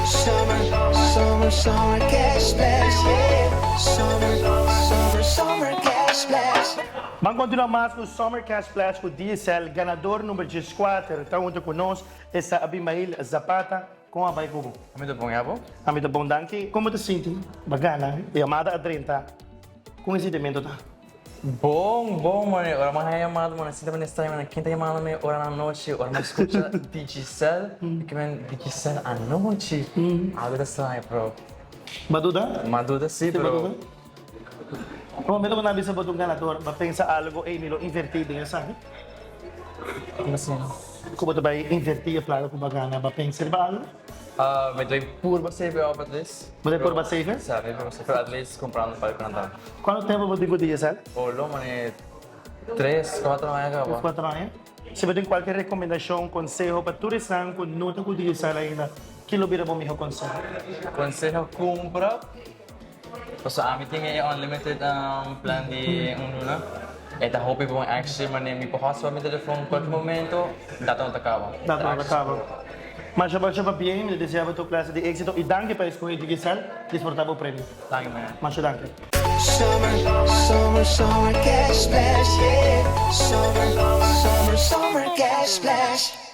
Summer, summer, summer cash splash, yeah. Summer, summer, summer cash splash. Ban continua mas cu Summer Cash Splash cu Digicel. Ganador number 14 ta hunto cu nos, esta Abimael Zapata. Con a bay cu bo? Ami ta bon, y abo? Ami ta bon, danki. Con bo ta sinti? Bo a gana e yamada a drenta. Con e sintimento ta? Bon, bon, mane. Ora mi a haña yamada, mane, sinta mane extraño, mane, ken ta yamando mi ora na nochi? Ora mi a scucha Digicel, mi ke men Digicel anochi? Algo ta straño, pero. Bo a duda? Mi a duda, si, Si, bo a pero. duda? E momento ku nan a bisa bo ta un ganador, bo a pensa algo, ey, mi lo invertí den esaki? Como asina? Ku bo ta bai invertí e plaka ku bo a gana, bo a pensa riba algo? Mi ta bai purba save op at least. Bo ta bai purba save? Sa, mi bai purba save at least comprando un par di Natal. Cuanto tempo bo tin cu Digicel? Olo mane tres, cuatro aña caba. Tres, cuatro aña. Si bo tin cualkier recomendacion, conseho pa tur esnan cu no ta cu Digicel ainda, ki lo bira bo miho conseho? Conseho cumpra. Pasobra ami tin e unlimited plan di un luna. E ta hopi bon actually manera mi por hotspot mi telefon cualkier momento, data no ta caba. Data no ta caba. Masha masha pabien, mi ta desea bo tur clase di exito y danki pa escoge Digicel, disfruta bo premio. Danki man. Masha danki. Summer, summer, summer cash splash, yeah. Summer, summer, summer cash splash.